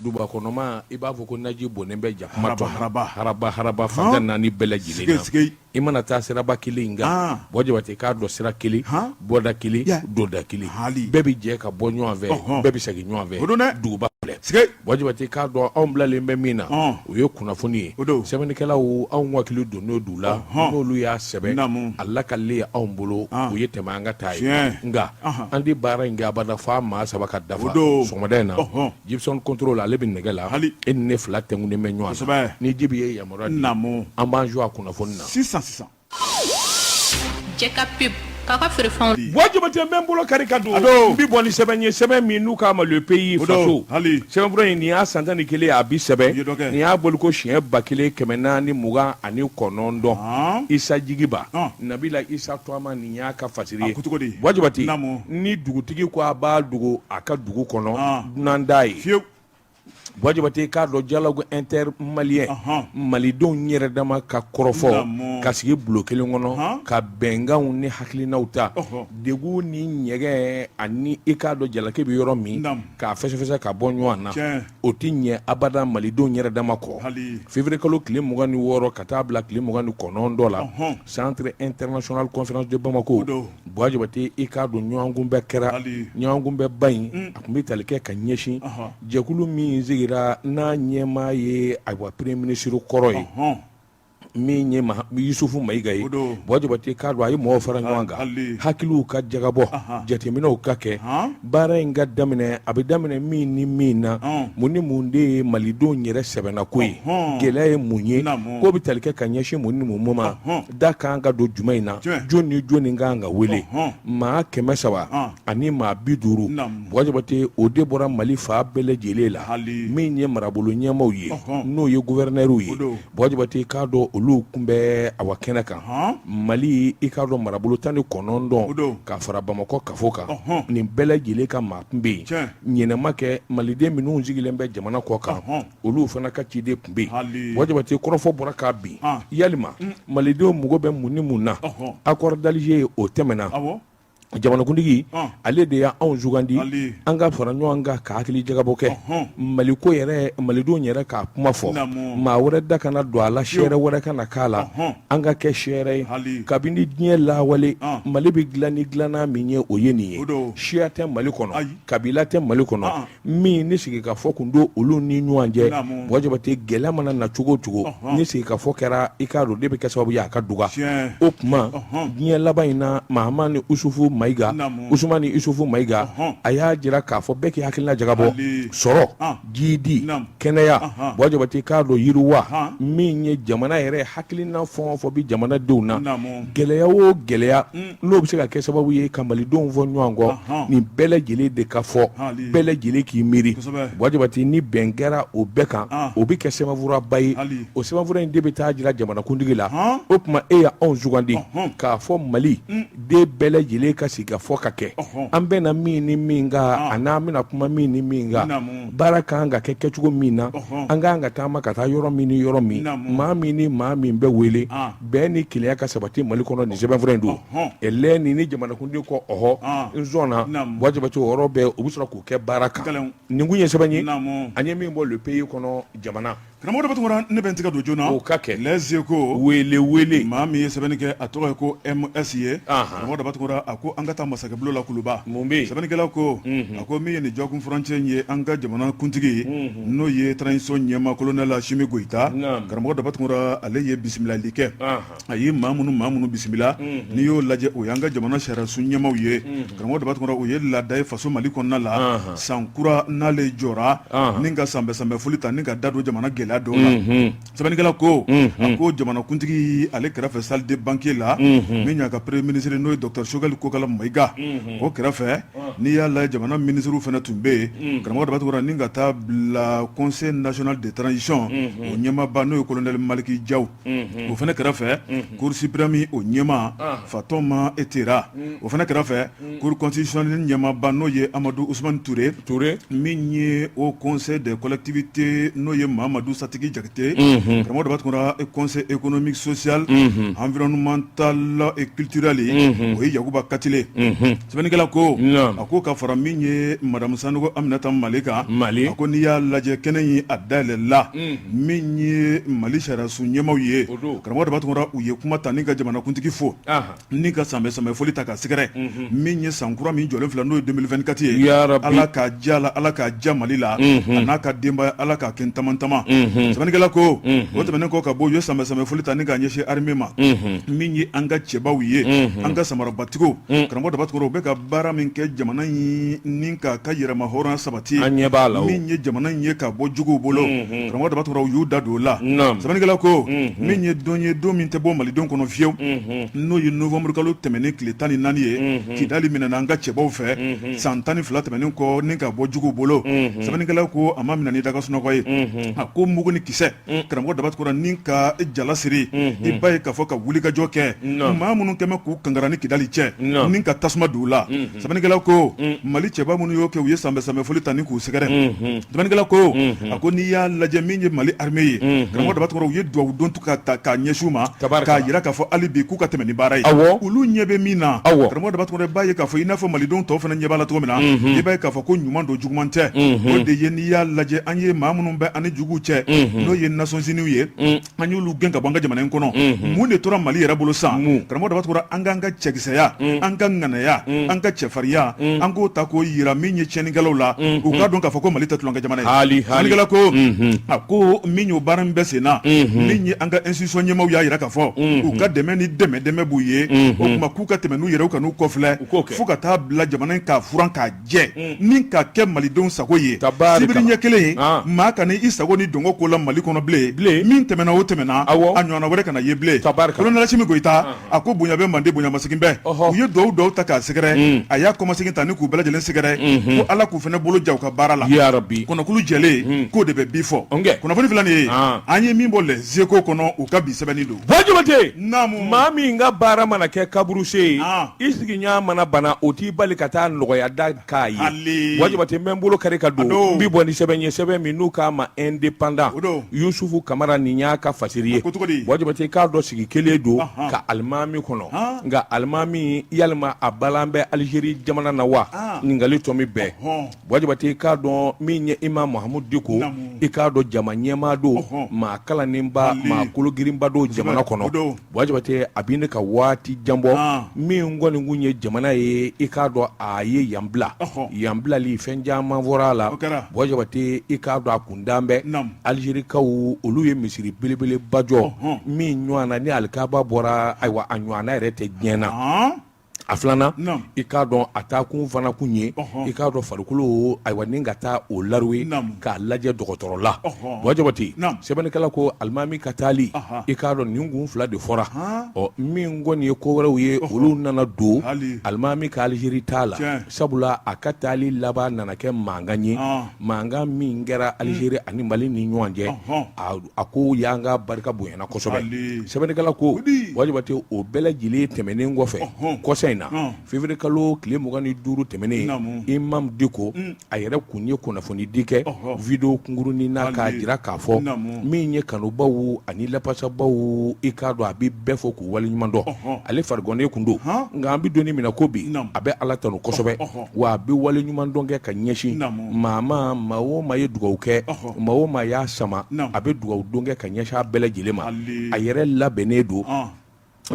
Duguba kɔnɔma i b'a fɔ ko naji bonnen bɛ jakuma tɔn na. Haraba haraba haraba fan tan naani bɛɛ lajɛlen na. Sike. I mana taa siraba kelen in kan Buwa Jabate k'a dɔn sira kelen bɔda kelen donda kelen bɛɛ bɛ jɛ ka bɔ ɲɔgɔn fɛ bɛɛ bɛ segin ɲɔgɔn fɛ o don dɛ duguba filɛ Buwa Jabate k'a dɔn anw bilalen bɛ min na o ye kunnafoni ye sɛbɛnnikɛlaw anw hakili donn'o du la n'olu y'a sɛbɛn a lakalen ye anw bolo u ye tɛmɛ an ka taa ye nka an tɛ baara in kɛ abada f'a maa saba ka dafa sɔgɔmada in na Gibson contrôle ale bɛ nɛgɛ la e ni ne fila tɛnkunnen bɛ ɲɔgɔn na ni Jibi ye yamaruya di an b'an jɔ a kunnafoni na sisan sisan. Jɛ ka pub k'a ka feerefɛnw. Buwa Jabate n bɛ n bolo kari ka don n bɛ bɔ ni sɛbɛn ye sɛbɛn min n'u k'a ma Le Pays faso sɛbɛnfura in nin y'a san 11 ye a bi sɛbɛn nin y'a bɔliko siɲɛ 1449 Isa Jigiba Nabila Isa Tɔgɔma nin y'a ka fasiri ye Buwa Jabate ni dugutigi ko a b'a dogo a ka dugu kɔnɔ dunan t'a ye fiyewu Buwa Jabate k'a dɔn dialogue intermalien malidenw yɛrɛ dama ka kɔrɔfɔ ka sigi bulon kelen kɔnɔ ka bɛnkanw ni hakilinaw ta degun ni ɲɛgɛn ani i k'a dɔn jalaki bɛ yɔrɔ min k'a fɛsɛfɛsɛ ka bɔ ɲɔgɔn na o tɛ ɲɛ abada malidenw yɛrɛ dama kɔ février kalo tile 26 ka taa bila tile 29 la Centre international conférence de Bamako Buwa Jabate i k'a dɔn ɲɔgɔnkunbɛn kɛra ɲɔgɔnkunbɛnba in a tun bɛ tali kɛ ka ɲɛsin jɛkulu min sigira n'a ɲɛmaa ye ayiwa premier ministre kɔrɔ ye min ye Yusufu Mayiga ye Buwa Jabate k'a dɔn a ye mɔgɔw fara ɲɔgɔn kan hakiliw ka jagabɔ jateminɛw ka kɛ baara in ka daminɛ a bɛ daminɛ min ni min na mun ni mun de ye malidenw yɛrɛ sɛbɛnnako ye gɛlɛya ye mun ye k'o bɛ tali kɛ ka ɲɛsin mun ni mun ma da kan ka don jumɛn in na jɔn ni jɔn kan ka wele maa 300 ani maa 50 Buwa Jabate o de bɔra Mali fan bɛɛ lajɛlen la min ye marabolo ɲɛmaaw ye n'o ye gouverneur ye Buwa Jabate k'a dɔn olu tun bɛ awa kɛnɛ kan Mali i k'a dɔn marabolo 19 ka fara Bamakɔ kafo kan nin bɛɛ lajɛlen ka maa tun bɛ yen ɲinɛ ma kɛ maliden minnu sigilen bɛ jamana kɔ kan olu fana ka ciden tun bɛ yen Buwa Jabate kɔrɔfɔ bɔra k'a bin yalima malidenw mago bɛ mun ni mun na accord d'Alger o tɛmɛna jamanakuntigi ale de y'anw sugandi an ka fara ɲɔgɔn kan ka hakili jagabɔ kɛ Mali ko yɛrɛ malidenw yɛrɛ k'a kuma fɔ maa wɛrɛ da kana don a la seere wɛrɛ kana k'a la an ka kɛ seere ye kabini diɲɛ lawale Mali bɛ dilan ni dilanna min ye o ye nin ye siya tɛ Mali kɔnɔ kabila tɛ Mali kɔnɔ min ni sigikafɔ tun don olu ni ɲɔgɔn cɛ Buwa Jabate gɛlɛya mana na cogo o cogo ni sigikafɔ kɛra i k'a dɔn de bɛ kɛ sababu ye a ka duga o tuma diɲɛ laban in na Mahamani Usufu Mayiga Usumani Isufu Mayiga a y'a jira k'a fɔ bɛɛ k'i hakilina jagabɔ sɔrɔ jidi kɛnɛya Buwa Jabate k'a dɔn yiriwa min ye jamana yɛrɛ hakilina fɛn o fɛn bɛ jamanadenw na gɛlɛya o gɛlɛya n'o bɛ se ka kɛ sababu ye ka malidenw fɔ ɲɔgɔn kɔ nin bɛɛ lajɛlen de ka fɔ bɛɛ lajɛlen k'i miiri Buwa Jabate ni bɛn kɛra o bɛɛ kan o bɛ kɛ sɛbɛnfuraba ye o sɛbɛnfura in de bɛ taa jira jamanakuntigi la o tuma e y'anw sugandi k'a fɔ mali den bɛɛ lajɛlen ka sigikafɔ ka kɛ an bɛnna min ni min kan ani an bɛna kuma min ni min kan baara ka kan ka kɛ kɛcogo min na an ka kan ka taama ka taa yɔrɔ min ni yɔrɔ min maa min ni maa min bɛ wele bɛn ni kelenya ka sabati Mali kɔnɔ nin sɛbɛnfura in don ɛlɛ ni ni jamanakuntigi ko ɔhɔ n sɔnna Buwa Jabate o yɔrɔ bɛɛ u bɛ sɔrɔ k'o kɛ baara kan nin kun ye sɛbɛn ye an ye min bɔ Le Pays kɔnɔ jamana Karamɔgɔ Daba Tunkara ne bɛ n tɛgɛ don joona o ka kɛ Les Échos wele wele maa min ye sɛbɛnni kɛ a tɔgɔ ye ko MS ye karamɔgɔ Daba Tunkara a ko an ka taa masakɛbulon la Kuluba mun bɛ yen sɛbɛnnikɛla ko a ko min ye nin dɔgɔkun furancɛ in ye an ka jamana kuntigi n'o ye transition ɲɛmaa colonel Asimi Goyita karamɔgɔ Daba Tunkara ale ye bisimilali kɛ a ye maa minnu bisimila n'i y'o lajɛ o y'an ka jamana sariyasun ɲɛmaaw ye karamɔgɔ Daba Tunkara o ye laada ye faso Mali kɔnɔna la san kura n'ale jɔra ni ka sanbɛ sanbɛ foli ta ni ka da don jamana gɛlɛya dɔw la sɛbɛnnikɛla ko a ko jamanakuntigi ale kɛrɛfɛ salle de banquet la min y'a ka premier ministre n'o ye docteur Choguel Kokala Mayiga o kɛrɛfɛ n'i y'a lajɛ jamana minisiriw fana tun bɛ yen karamɔgɔ Daba Tunkara ni ka taa bila conseil national de transition o ɲɛmaaba n'o ye colonel Maliki Jaw o fana kɛrɛfɛ cour suprême o ɲɛmaa Fatɔma Etera o fana kɛrɛfɛ cour constitutionnelle ɲɛmaaba n'o ye Amadu Usumani Ture min ye haut conseil des collectivités n'o ye Mamadu Satigi Jakite, unhun, karamɔgɔ Daba Tunkara conseil économique social, unhun, environnemental et culturel, unhun, o ye Yakuba Katile, unhun, sɛbɛnnikɛla ko, naamu, a ko ka fara min ye madame Sanogo Aminata Male kan, Male, a ko n'i y'a lajɛ kɛnɛ in a dayɛlɛla, unhun, min ye Mali sariyasun ɲɛmaaw ye, o don, karamɔgɔ Daba Tunkara u ye kuma ta ni ka jamanakuntigi fo, anhan ni ka sanbɛ sanbɛ foli ta ka sɛgɛrɛ min ye san kura min jɔlen filɛ n'o ye 2024 ye ala k'a diya la ala k'a diya Mali la a n'a ka denbaya ala k'a kɛ tamantama sɛbɛnnikɛla ko o tɛmɛnen kɔ ka bɔ u ye sanbɛ sanbɛ foli ta ni k'a ɲɛsin armée ma min ye an ka cɛbaw ye an ka samarabatigiw karamɔgɔ Daba Tunkara u bɛ ka baara min kɛ jamana in ni k'a ka yɛrɛmahɔrɔnya sabati an ɲɛ b'a la min ye jamana in ye ka bɔ juguw bolo karamɔgɔ Daba Tunkara u y'u da don o la sɛbɛnnikɛla ko min ye don ye don min tɛ bɔ malidenw kɔnɔ fiyewu n'o ye novembre kalo tɛmɛnen tile 14 ye Kidali minɛna an ka cɛbaw fɛ san 12 tɛmɛnen kɔ ni ka bɔ juguw bolo sɛbɛnnikɛla ko a ma minɛ ni da ka sunɔgɔ ye a ko mugu ni kisɛ karamɔgɔ Daba Tunkara ni ka jala siri i b'a ye k'a fɔ ka wulikajɔ kɛ maa minnu kɛmɛ k'u kankara ni Kidali cɛ ni ka tasuma don u la sɛbɛnnikɛla ko Mali cɛba minnu y'o kɛ u ye sanbɛ sanbɛ foli ta ni k'u sɛgɛrɛ sɛbɛnnikɛla ko a ko n'i y'a lajɛ min ye Mali armée ye karamɔgɔ Daba Tunkara u ye dugawu don ka ta k'a ɲɛsin u ma k'a jira k'a fɔ hali bi k'u ka tɛmɛ ni baara ye olu ɲɛ bɛ min na karamɔgɔ Daba Tunkara i b'a ye k'a fɔ i n'a fɔ malidenw tɔw fana ɲɛ b'a la cogo min na i b'a ye k'a fɔ ko ɲuman don juguman tɛ o de ye n'i y'a lajɛ an ye maa minnu bɛ an ni juguw cɛ n'o ye Nations Unies ye an y'olu gɛn ka bɔ an ka jamana in kɔnɔ mun de tora Mali yɛrɛ bolo sa karamɔgɔ Daba Tunkara an k'an ka cɛkisɛya an ka ŋanaya an ka cɛfarinya an k'o ta k'o jira min ye tiɲɛnikɛlaw la u k'a dɔn k'a fɔ ko Mali tɛ tulonkɛ jamana ye sɛbɛnnikɛla ko a ko min y'o baara min bɛ sen na min ye an ka institution ɲɛmaaw y'a jira k'a fɔ u ka dɛmɛ ni dɛmɛ dɛmɛ b'u ye o tuma k'u ka tɛmɛ n'u yɛrɛ u kan'u kɔfilɛ fo ka taa bila jamana in k'a furan k'a jɛ ni ka kɛ malidenw sago ye sibiri ɲɛ kelen maa kana i sago ni dɔngɔ ko la Mali kɔnɔ bilen min tɛmɛna o tɛmɛna a ɲɔgɔnna wɛrɛ kana ye bilen colonel Asimi Goyita a ko bonya bɛ mande bonyamasegin bɛ u ye dugawu dɔw ta k'a sɛgɛrɛ a y'a kɔmasegin ta ni k'u bɛɛ lajɛlen sɛgɛrɛ ko Ala k'u fana bolo ja u ka baara la kɔnɔkulu jɛlen k'o de bɛ bi fɔ kunnafoni filɛ nin ye an ye min bɔ Les Échos kɔnɔ u ka bi sɛbɛnni don Buwa Jabate maa min ka baara mana kɛ kaburusen ye i sigiɲɔgɔn mana bana o t'i bali ka taa nɔgɔya da k'a ye Buwa Jabate n bɛ n bolo kari ka don n bɛ bɔ ni sɛbɛn ye sɛbɛn min n'u k'a ma Indépendant Yusufu Kamara nin y'a ka fasiri ye Buwa Jabate k'a dɔn sigi kelen don ka alimami kɔnɔ nka alimami yalima a balan bɛ Alizeri jamana na wa ɲininkali tɔ min bɛɛ Buwa Jabate k'a dɔn min ye Imam Mahamudu Diko i k'a dɔn jama ɲɛmaa don maa kalannenba maa kologirinba don jamana kɔnɔ Buwa Jabate a bɛ ne ka waati jan bɔ min kɔni kun ye jamana ye i k'a dɔn a ye yan bila yan bilali fɛn caman fɔra a la Buwa Jabate i k'a dɔn a kun dan bɛ Alizerikaw olu ye misiri belebeleba jɔ min ɲɔgɔn na ni alikaba bɔra ayiwa a ɲɔgɔnna yɛrɛ tɛ diɲɛ na a filanan i k'a dɔn a taa kun fana kun ye i k'a dɔn farikolo ayiwa ni ka taa o laruwe k'a lajɛ dɔgɔtɔrɔ la Buwa Jabate sɛbɛnnikɛla ko alimami ka taali i k'a dɔn nin kun fila de fɔra ɔ min kɔni ye ko wɛrɛw ye olu nana don alimami ka Alizeri taa la sabula a ka taali laban nana kɛ mankan ye mankan min kɛra Alizeri ani Mali ni ɲɔgɔn cɛ a ko y'an ka barika bonyana kosɛbɛ sɛbɛnnikɛla ko Buwa Jabate o bɛɛ lajɛlen tɛmɛnen kɔfɛ kɔsa in na février kalo tile 25 tɛmɛnen Imam Diko a yɛrɛ kun ye kunnafonidi kɛ video kunkurunin na k'a jira k'a fɔ min ye kanubaw ani lapasabaw i k'a dɔn a bɛ bɛɛ fo k'u waleɲuman dɔn ale farigɔnnen kun don nka an bɛ don min na ko bi a bɛ Ala tanu kosɛbɛ wa a bɛ waleɲuman dɔn kɛ ka ɲɛsin maa ma maa o maa ye dugawu kɛ maa o maa y'a sama a bɛ dugawu don kɛ ka ɲɛsin a bɛɛ lajɛlen ma a yɛrɛ labɛnnen don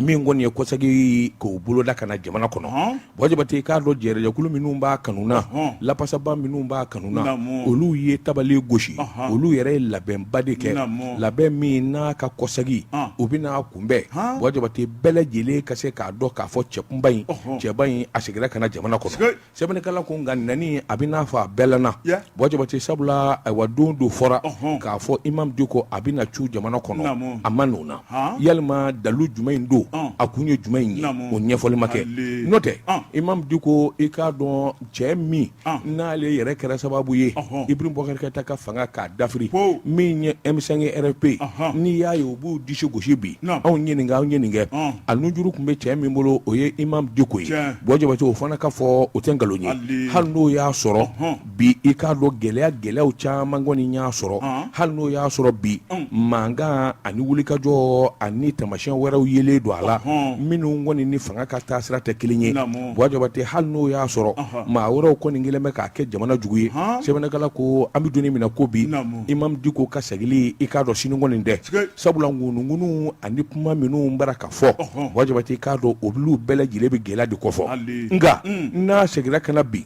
min kɔni ye kɔsegin k'o boloda ka na jamana kɔnɔ Buwa Jabate i k'a dɔn jɛrɛjɛkulu minnu b'a kanu na lapasaba minnu b'a kanu na olu ye tabali gosi olu yɛrɛ ye labɛnba de kɛ labɛn min n'a ka kɔsegin u bɛna kunbɛn Buwa Jabate bɛɛ lajɛlen ka se k'a dɔn k'a fɔ cɛkunba in cɛba in a seginna ka na jamana kɔnɔ sɛbɛnnikɛla ko nka nani a bɛ n'a fɔ a bɛlɛnna Buwa Jabate sabula ayiwa don dɔ fɔra k'a fɔ Imam Diko a bɛna cu jamana kɔnɔ a ma n'o na yalima dalu jumɛn in don don a kun ye jumɛn ye o ɲɛfɔli ma kɛ n'o tɛ Imam Diko i k'a dɔn cɛ min n'ale yɛrɛ kɛra sababu ye Ibrahim Boubacar Keita ka fanga k'a dafiri min ye M5 RFP n'i y'a ye u b'u disi gosi bi anw ye nin kɛ anw ye nin kɛ a nunjuru tun bɛ cɛ min bolo o ye Imam Diko ye Buwa Jabate o fana ka fɔ o tɛ nkalon ye hali n'o y'a sɔrɔ bi i k'a dɔn gɛlɛya gɛlɛyaw caman kɔni y'a sɔrɔ hali n'o y'a sɔrɔ bi mankan ani wulikajɔ ani taamasiyɛn wɛrɛw yelen don a la minnu kɔni ni fanga ka taasira tɛ kelen ye Buwa Jabate hali n'o y'a sɔrɔ maa wɛrɛw kɔni kɛlen bɛ k'a kɛ jamana jugu ye sɛbɛnnikɛla ko an bɛ don min na ko bi Imam Diko ka seginli i k'a dɔn sini kɔni tɛ sabula ŋunuŋunu ani kuma minnu bara ka fɔ Buwa Jabate i k'a dɔn olu bɛɛ lajɛlen bɛ gɛlɛya de kofɔ nka n'a seginna ka na bi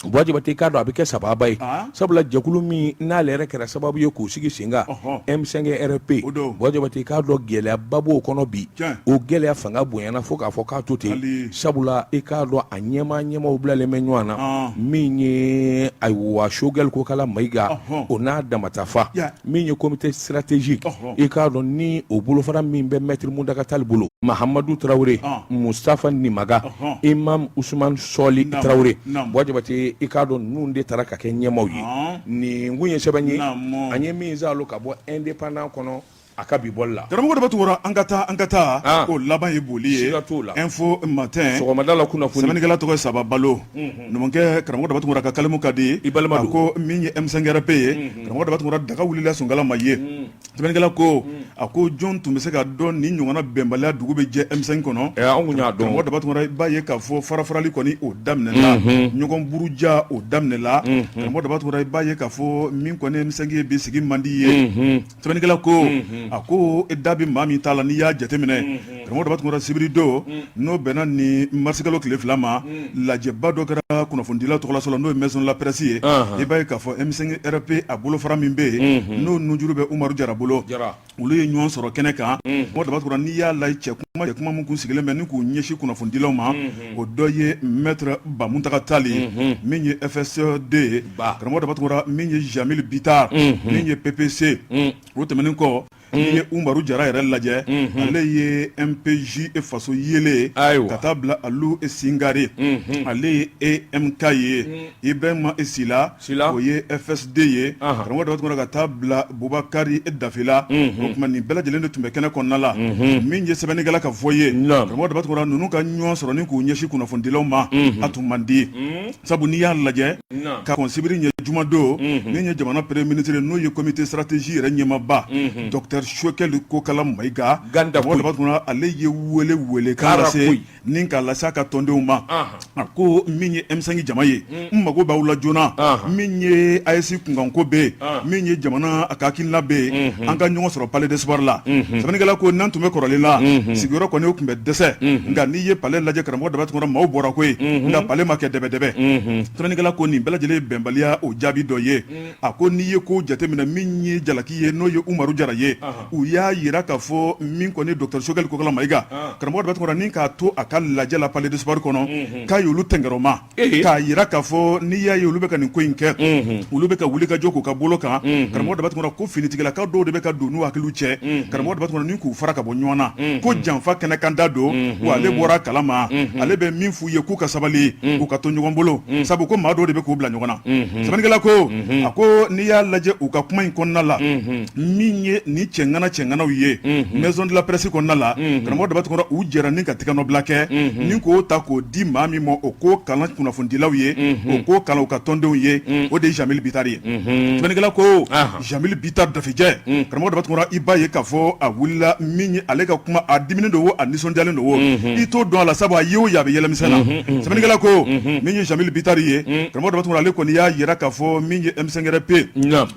Buwa Jabate i k'a dɔn a bɛ kɛ sababa ye sabula jɛkulu min n'ale yɛrɛ kɛra sababu ye k'o sigi sen kan M5 RFP Buwa Jabate i k'a dɔn gɛlɛyaba b'o kɔnɔ bi o gɛlɛya fanga bonyana fo k'a fɔ k'a to ten sabula i k'a dɔn a ɲɛmaa ɲɛmaaw bilalen bɛ ɲɔgɔn na min ye ayiwa Sogɛli Kokala Mayiga o n'a damatafa min ye comité stratégique i k'a dɔn ni o bolofara min bɛ maître Muntaga Tali bolo Mahamadu Tarawele Mustafa Nimaga Imam Usumani Sɔli Tarawele Buwa Jabate i k'a dɔn ninnu de taara ka kɛ ɲɛmaaw ye nin kun ye sɛbɛn ye an ye min zalo ka bɔ Indépendant kɔnɔ a ka bi bɔli la karamɔgɔ Daba Tunkara an ka taa an ka taa o laban ye boli ye siga t'o la Info Matin sɔgɔmada la kunnafoni sɛbɛnnikɛla tɔgɔ ye Saba Balo numukɛ karamɔgɔ Daba Tunkara ka kalimu ka di i balima a ko min ye M5 RFP ye karamɔgɔ Daba Tunkara daga wulila sonkala ma ye sɛbɛnnikɛla ko a ko jɔn tun bɛ se k'a dɔn nin ɲɔgɔnna bɛnbaliya dugu bɛ jɛ M5 kɔnɔ anw kun y'a dɔn karamɔgɔ Daba Tunkara i b'a ye k'a fɔ farafarali kɔni o daminɛna ɲɔgɔn buruja o daminɛla karamɔgɔ Daba Tunkara i b'a ye k'a fɔ min kɔni M5 ye bi sigi man di ye sɛbɛnnikɛla ko a ko e da bɛ maa min ta la n'i y'a jateminɛ karamɔgɔ Daba Tunkara sibiri don n'o bɛnna ni marisikalo tile 2 ma lajɛba dɔ kɛra kunnafonidilaw tɔgɔlaso la n'o ye maison de la presse ye i b'a ye k'a fɔ M5 RFP a bolofara min bɛ yen n'o nunjuru bɛ Umaru Jara bolo olu ye ɲɔgɔn sɔrɔ kɛnɛ kan karamɔgɔ Daba Tunkara n'i y'a lajɛ cɛ kuma min kun sigilen bɛ ni k'u ɲɛsin kunnafonidilaw ma o dɔ ye maître Ba Muntaga Tali ye min ye FSD ye karamɔgɔ Daba Tunkara min ye Jamil Bitar min ye PPC o tɛmɛnen kɔ n'i ye Umaru Jara yɛrɛ lajɛ ale ye MPJ faso yeelen ka taa bila Alu Singare ale ye EMK ye Ibrahima Sila o ye FSD ye karamɔgɔ Daba Tunkara ka taa bila Bubakari Dafela o tuma nin bɛɛ lajɛlen de tun bɛ kɛnɛ kɔnɔna la min ye sɛbɛnnikɛla ka fɔ ye karamɔgɔ Daba Tunkara ninnu ka ɲɔgɔn sɔrɔ ni k'u ɲɛsin kunnafonidilaw ma a tun man di sabu n'i y'a lajɛ ka kɔn sibiri ɲɛ jumadon min ye jamana premier ministre n'o ye comité stratégie yɛrɛ ɲɛmaaba docteur Sogɛli Kokala Mayiga karamɔgɔ Daba Tunkara ale ye wele welekan lase ni k'a lase a ka tɔndenw ma a ko min ye M5 jama ye n mago b'aw la joona min ye AES kunkanko bɛ yen min ye jamana a ka hakilina bɛ yen an ka ɲɔgɔn sɔrɔ palais des sports la sɛbɛnnikɛla ko n'an tun bɛ kɔrɔlen la sigiyɔrɔ kɔni o tun bɛ dɛsɛ nka n'i ye palais lajɛ karamɔgɔ Daba Tunkara maaw bɔra koyi nka palais ma kɛ dɛbɛdɛbɛ sɛbɛnnikɛla ko nin bɛɛ lajɛlen ye bɛnbaliya o jaabi dɔ ye a ko n'i ye ko jateminɛ min ye jalaki ye n'o ye Umaru Jara ye u y'a jira k'a fɔ min kɔni docteur Sogɛli Kokala Mayiga karamɔgɔ Daba Tunkara ni k'a to a ka lajɛ la palais des sports kɔnɔ k'a y'olu tɛnkɛrɔma k'a jira k'a fɔ n'i y'a ye olu bɛ ka nin ko in kɛ olu bɛ ka wuli ka jɔ k'u ka bolo kan karamɔgɔ Daba Tunkara ko finitigilakaw dɔw de bɛ ka don n'u hakiliw cɛ karamɔgɔ Daba Tunkara ni k'u fara ka bɔ ɲɔgɔn na ko janfa kɛnɛkanda don wa ale bɔra a kalama ale bɛ min f'u ye k'u ka sabali u ka to ɲɔgɔn bolo sabu ko maa dɔw de bɛ k'u bila ɲɔgɔn na sɛbɛnnikɛla ko a ko n'i y'a lajɛ u ka kuma in kɔnɔna la min ye ni cɛŋana cɛŋanaw ye maison de la presse kɔnɔna la karamɔgɔ Daba Tunkara u jɛra ni ka tɛgɛnɔbila kɛ ni k'o ta k'o di maa min ma o k'o kalan kunnafonidilaw ye o k'o kalan u ka tɔndenw ye o de ye Jamil Bitari ye sɛbɛnnikɛla ko Jamil Bitari Dafejɛ karamɔgɔ Daba Tunkara i b'a ye k'a fɔ a wulila min ye ale ka kuma a diminen don wo a nisɔndiyalen don wo i t'o dɔn a la sabu a ye o ye a bɛ yɛlɛmisɛn na sɛbɛnnikɛla ko min ye Jamil Bitari ye karamɔgɔ Daba Tunkara ale kɔni y'a jira k'a fɔ min ye M5 RFP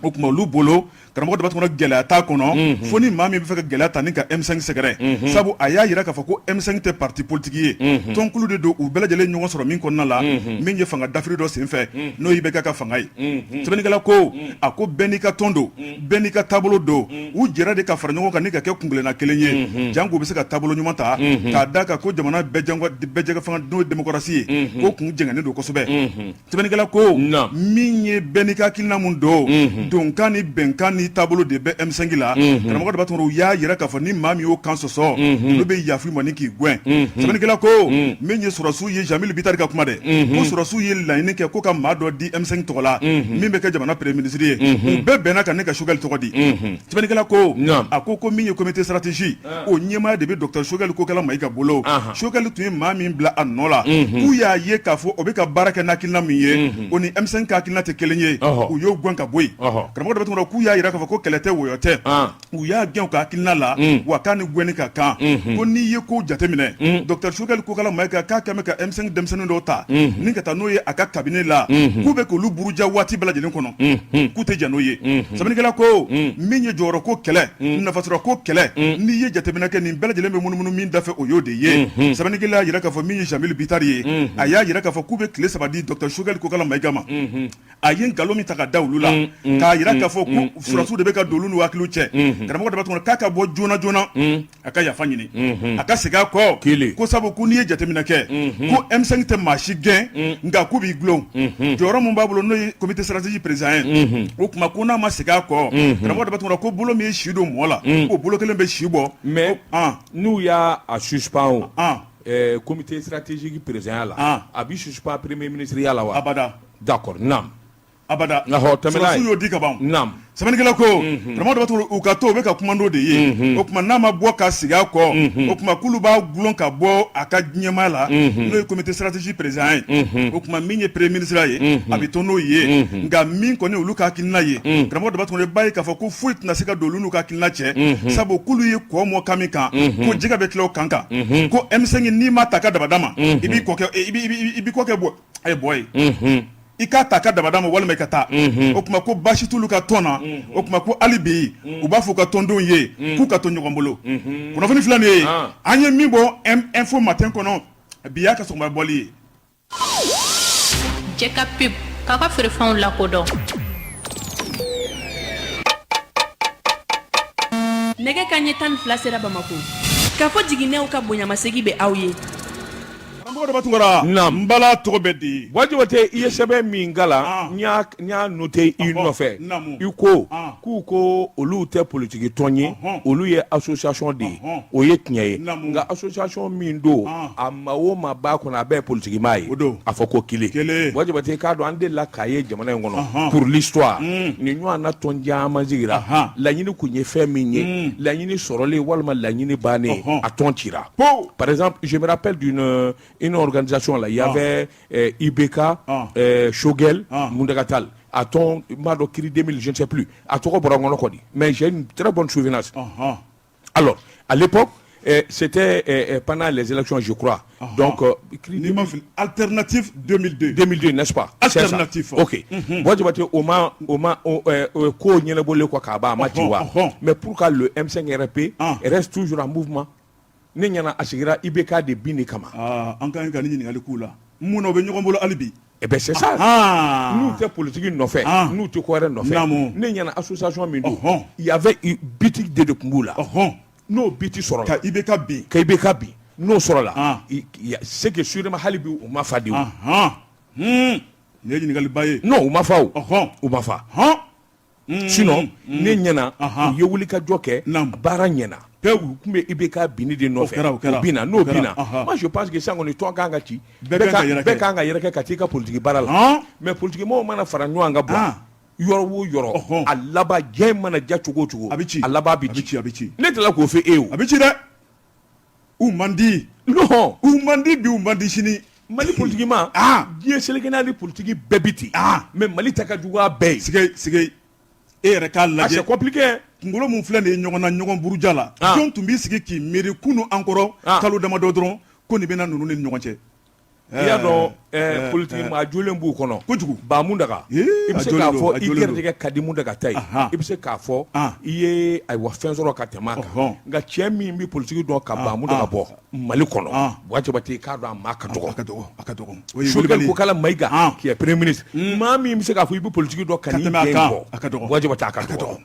o tuma olu bolo karamɔgɔ Daba Tunkara gɛlɛya t'a kɔnɔ fo ni maa min bɛ fɛ ka gɛlɛya ta ni ka M5 sɛgɛrɛ sabu a y'a jira k'a fɔ ko M5 tɛ parti politique ye tɔnkulu de don u bɛɛ lajɛlen ɲɔgɔn sɔrɔ min kɔnɔna la min ye fanga dafiri dɔ senfɛ n'o IBK ka fanga ye sɛbɛnnikɛla ko a ko bɛɛ n'i ka tɔn don bɛɛ n'i ka taabolo don u jɛra de ka fara ɲɔgɔn kan ni ka kɛ kuntilenna kelen ye janko u bɛ se ka taabolo ɲuman ta k'a da kan ko jamana bɛɛ fanga n'o ye démocratie ye ko kun jɛngɛnnen don kosɛbɛ sɛbɛnnikɛla ko min ye bɛɛ n'i ka hakilina min don donkan ni bɛnkan ni taabolo de bɛ M5 la. Karamɔgɔ Daba Tunkara, u y'a jira k'a fɔ ni maa min y'o kan sɔsɔ, olu bɛ yafa i ma ni k'i gɛn. Sɛbɛnnikɛla ko min ye sɔrɔdasiw ye, Jeamille Bittar ka kuma dɛ, ko sɔrɔdasiw ye laɲini kɛ ko ka maa dɔ di M5 tɔgɔ la min bɛ kɛ jamana premier ministre ye. U bɛɛ bɛnna kan ne ka Choguel tɔgɔ di. Sɛbɛnnikɛla ko a ko ko min ye comité stratégie, o ɲɛmaaya de bɛ docteur Choguel Kokala Mayiga bolo. Choguel tun ye maa min bila a nɔ la, k'u y'a ye k'a fɔ o bɛ ka baara kɛ n'hakilina min ye, o ni M5 ka hakilina tɛ kelen ye, u y'o gɛn ka bɔ yen. Karamɔgɔ Daba Tunkara, k'u y'a jira k'a fɔ ko kɛlɛ tɛ, wɔyɔ tɛ, u y'a gɛn u ka hakilina la, wa k'a ni gɛnni ka kan. Ko n'i ye ko jateminɛ, docteur Choguel Kokala Mayiga k'a kɛlen bɛ ka M5 denmisɛnnin dɔw ta ni ka taa n'o ye a ka cabinet la, k'u bɛ k'olu buruja waati bɛɛ lajɛlen kɔnɔ, k'u tɛ jɛn n'o ye. Sɛbɛnnikɛla ko min ye jɔyɔrɔ ko kɛlɛ, nafasɔrɔ ko kɛlɛ, n'i ye jateminɛ kɛ, nin bɛɛ lajɛlen bɛ munumunu min dafɛ, o y'o de ye. Sɛbɛnnikɛla y'a jira k'a fɔ min ye Jeamille Bittar ye, a y'a jira k'a fɔ k'u bɛ tile 3 di docteur Choguel Kokala Mayiga ma. A ye nkalon min ta ka da olu la, k'a jira k'a fɔ ko sɔrɔdasiw de bɛ ka don olu n'u hakiliw cɛ, karamɔgɔ Daba Tunkara, k'a ka bɔ joona joona, a ka yafa ɲini, a ka segin a kɔ, ko sabu ko n'i ye jateminɛ kɛ, ko M5 tɛ maa si gɛn, nka k'u b'i dulon. Jɔyɔrɔ min b'a bolo, n'o ye comité stratégie président ye, o tuma ko n'a ma segin a kɔ, karamɔgɔ Daba Tunkara, ko bolo min ye si don mɔɔ la, o bolo kelen bɛ si bɔ. Mais n'u y'a suspend o comité stratégique président la, a bɛ suspend premier ministre ya la wa? Abada. D'accord, naam. Abada. Sɔrɔdasiw y'o di ka ban. Naam. Sɛbɛnnikɛla ko karamɔgɔ Daba Tunkara, u ka to, u bɛ ka kuma n'o de ye. O tuma n'a ma bɔ ka sigi a kɔ, o tuma k'olu b'a dulon ka bɔ a ka ɲɛmaa la, n'o ye comité stratégie président ye. O tuma min ye premier ministre ye, a bɛ to n'o ye. Nka min kɔni olu ka hakilina ye, karamɔgɔ Daba Tunkara, b'a ye k'a fɔ ko foyi tɛna se ka don olu n'u ka hakilina cɛ, sabu k'olu ye kɔ mɔ kan min kan, ko jɛgɛ bɛ tila o kan kan. Ko M5, n'i ma ta ka dabada ma, i b'i kɔ kɛ bɔ a ye bɔ ye, i k'a ta ka dabada ma walima i ka taa. O tuma ko baasi t'olu ka tɔn na. O tuma ko hali bi u b'a fɔ u ka tɔndenw ye k'u ka to ɲɔgɔn bolo. Kunnafoni filɛ nin ye, an ye min bɔ Info Matin kɔnɔ bi, y'a ka sɔgɔma bɔli ye. Jɛ ka pub k'a ka feerefɛnw lakodɔn. Nɛgɛ kanɲɛ 12 sera Bamakɔ. K'a fɔ jiginɛw ka bonyamasegin bɛ aw ye. Karamɔgɔ Daba Tunkara, naamu, n bala tɔgɔ bɛ di? Buwa Jabate, i ye sɛbɛn min kalan, n y'a noté i nɔfɛ. I ko k'u ko olu tɛ politiki tɔn ye, olu ye association de ye. O ye tiɲɛ ye, nka association min don, a maa o maa b'a kɔnɔ, a bɛɛ ye politikimaa ye. A fɔ ko kelen. Buwa Jabate, k'a dɔn an delila k'a ye jamana in kɔnɔ, pour l'histoire, nin ɲɔgɔnna tɔn caman sigira, laɲini tun ye fɛn min ye, laɲini sɔrɔlen walima laɲini bannen, a tɔn cira. Par exemple, je me rappelle d'une une organisation là, il y avait IBK, Choguel, Mountaga Tall. A tɔn n b'a dɔn CRI 2000, je ne sais plus. A tɔgɔ bɔra n kɔnɔ kɔni, mais j'ai une très bonne souvenance. Alors, à l'époque, c'était pendant les élections, je crois. Donc, CRI 2000, Alternative 2002. 2002, n'est-ce pas? Alternative. Ok. Buwa Jabate, o ma ko ɲɛnabɔlen kɔ k'a ban, a ma ci wa? Mais pourquoi le M5 RFP reste toujours en mouvement? Ne ɲɛna a sigira IBK de bin de kama. An ka ɲi ka ni ɲininkali k'u la, mun na u bɛ ɲɔgɔn bolo hali bi? Eh ben c'est ça. N'u tɛ politique nɔfɛ, n'u tɛ ko wɛrɛ nɔfɛ. Ne ɲɛna association min don, il y avait but de tun b'u la. N'o but sɔrɔla. Ka IBK bin. Ka IBK bin. N'o sɔrɔla, c'est que sûrement hali bi u ma fa de o. Nin ye ɲininkaliba ye. Non, u ma fa o. U ma fa. Sinon ne ɲɛna u ye wulikajɔ kɛ, baara ɲɛna. U tun bɛ IBK binni de nɔfɛ, o binna, n'o binna, moi je pense que sisan kɔni tɔn kan ka ci, bɛɛ kan ka yɛrɛ kɛ ka t'i ka politique baara la. Mais politique mɔgɔw mana fara ɲɔgɔn kan bɔ yɔrɔ o yɔrɔ, a laban diɲɛ mana diya cogo o cogo, a bɛ ci, a laban bɛ ci, a bɛ ci. Ne tilala k'o fɔ e ye o. A bɛ ci dɛ, u man di. Non. U man di bi, u man di sini. Mali politique ma, diɲɛ seleke naani politique bɛɛ bi ten, mais Mali ta ka jugu a bɛɛ ye. Sige sige, e yɛrɛ k'a lajɛ. C'est compliqué. Kunkolo mun filɛ nin ye ɲɔgɔn na ɲɔgɔn buruja la, jɔn tun b'i sigi k'i miiri kunun an kɔrɔ kalo damadɔ dɔrɔn ko nin bɛna ninnu ni ɲɔgɔn cɛ? I y'a dɔn, politique maa jolen b'u kɔnɔ kojugu. Ba Mundaga, i bɛ se k'a fɔ i garijɛgɛ ka di Mundaga ta ye, i bɛ se k'a fɔ i ye ayiwa fɛn sɔrɔ ka tɛmɛ a kan, nka cɛ min bɛ politique dɔn ka ba Mundaga bɔ Mali kɔnɔ, Buwa Jabate, i k'a dɔn a maa ka dɔgɔ. A ka dɔgɔ, a ka dɔgɔ. Choguel Kokala Mayiga qui est premier ministre, maa min bɛ se k'a fɔ i bɛ politique dɔn ka n'i den bɔ, a ka dɔgɔ. Buwa Jabate, a ka dɔgɔ.